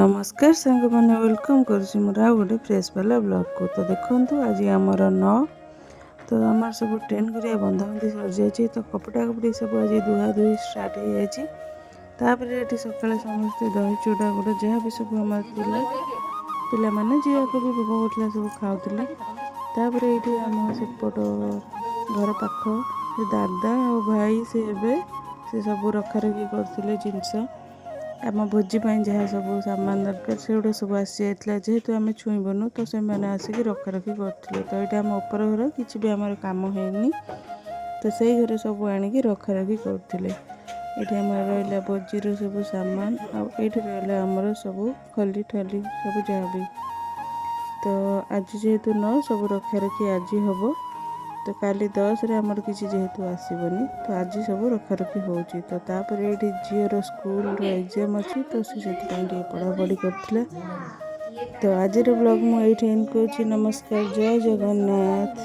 ନମସ୍କାର ସାଙ୍ଗମାନେ, welcome କରୁଛି ମୋର ଆଉ ଗୋଟେ ଫ୍ରେଶ୍ ବାଲା ବ୍ଲଗ୍କୁ। ତ ଦେଖନ୍ତୁ, ଆଜି ଆମର 9। ତ ଆମର ସବୁ ଟେଣ୍ଟ କରିବା ବନ୍ଧାବନ୍ଧି ସରିଯାଇଛି। ତ କପଡ଼ା କପଡ଼ି ସବୁ ଆଜି ଧୁଆ ଧୁଇ ଷ୍ଟାର୍ଟ ହେଇଯାଇଛି। ତାପରେ ଏଠି ସକାଳେ ସମସ୍ତେ ଦହି, ଚୁଡ଼ା, ଗୁଡ଼ ଯାହା ବି ସବୁ ଆମର ଥିଲା, ପିଲାମାନେ ଯିଏକୁ ବି ଭୋକ କରୁଥିଲା ସବୁ ଖାଉଥିଲେ। ତାପରେ ଏଇଠି ଆମ ସେପଟ ଘର ପାଖ ସେ ଦାଦା ଆଉ ଭାଇ ସେ ଏବେ ସେ ସବୁ ରଖାରଖି କରୁଥିଲେ ଜିନିଷ। ଆମ ଭୋଜି ପାଇଁ ଯାହା ସବୁ ସାମାନ ଦରକାର, ସେଗୁଡ଼ା ସବୁ ଆସିଯାଇଥିଲା। ଯେହେତୁ ଆମେ ଛୁଇଁବୁନୁ, ତ ସେମାନେ ଆସିକି ରଖାରଖି କରୁଥିଲେ। ତ ଏଇଟା ଆମ ଉପର ଘର, କିଛି ବି ଆମର କାମ ହେଇନି, ତ ସେଇ ଘରେ ସବୁ ଆଣିକି ରଖାରଖି କରୁଥିଲେ। ଏଇଠି ଆମର ରହିଲା ଭୋଜିର ସବୁ ସାମାନ ଆଉ ଏଇଠି ରହିଲା ଆମର ସବୁ ଖଲି ଠଲି ସବୁ ଯାହା ବି। ତ ଆଜି ଯେହେତୁ 9, ସବୁ ରଖାରଖି ଆଜି ହେବ। ତ କାଲି 10ରେ ଆମର କିଛି ଯେହେତୁ ଆସିବନି, ତ ଆଜି ସବୁ ରଖାରଖି ହେଉଛି। ତ ତାପରେ ଏଇଠି ଝିଅର ସ୍କୁଲର ଏକ୍ଜାମ୍ ଅଛି, ତ ସେ ସେଥିପାଇଁ ଟିକେ ପଢ଼ାପଢ଼ି କରୁଥିଲା। ତ ଆଜିର ବ୍ଲଗ୍ ମୁଁ ଏଇଠି ଏଣ୍ଡ କରୁଛି। ନମସ୍କାର, ଜୟ ଜଗନ୍ନାଥ।